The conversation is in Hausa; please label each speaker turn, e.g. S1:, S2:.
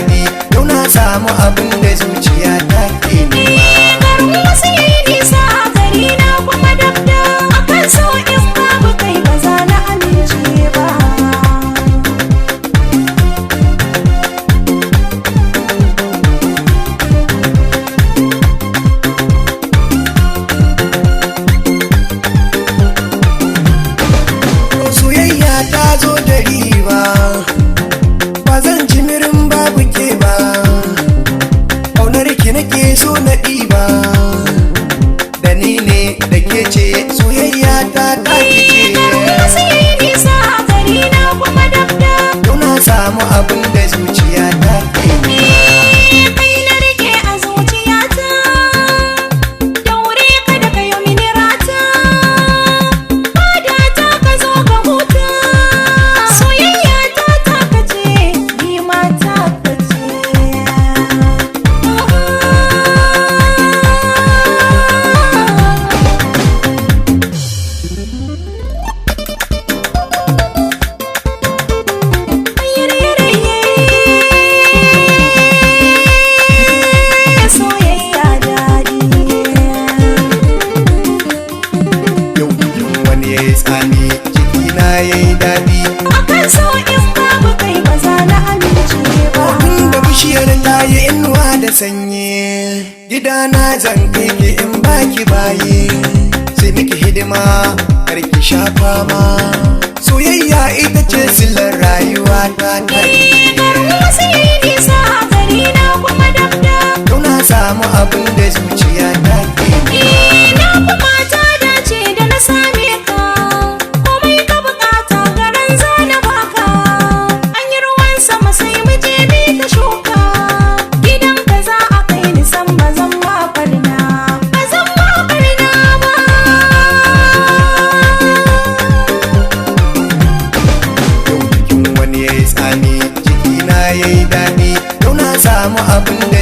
S1: daɗi. Yau na samu abin da zuciya ta ke nema.
S2: Garin wasu yayi nisa, gari na kuma dabda. Akan so in babu kai ba za na amince ba.
S1: Soyayya ta zo da riba, ba zan ji mirin babu ke ba. Ƙaunar ki nake so na ɗiba, da ni ne da ke ce soyayya ta ta
S2: Garin
S1: ce.
S2: wasu yayi nisa, gari na kuma dabda.
S1: Yau na samu abin da zuciya ta ke nema.
S2: Kai na rike a zuciyata, daure kada ka yi mini rata. Fada ta ka zo ka huta, soyayya ta ta kace, ni ma ta kace. Soyayya daɗi.
S1: Yau bikin wani ya yi tsami, cikina ya yi daɗi.
S2: Akan so in babu kai ba za na amince ba.
S1: Tun da bishiyar ta yi inuwa da sanyi, gidana zan kai ki in baki bayi. Sai miki hidima kar ki sha fama. Soyayya ita ce silar rayuwa ta ta.
S2: Garin wasu yayi nisa, gari na kuma dabda.
S1: Yau na samu abin da zuciya ta ke nema.
S2: Na fi mata dace da na same ka, komai ka bukata garan zana baka. An yi ruwan sama sai mu je mi ta shuka. Gidan ka za a kai ni san ba zan ma barna, ba zan ma barna ba.
S1: Yau bikin wani ya yi tsami, cikina ya yi daɗi. Yau na samu abin da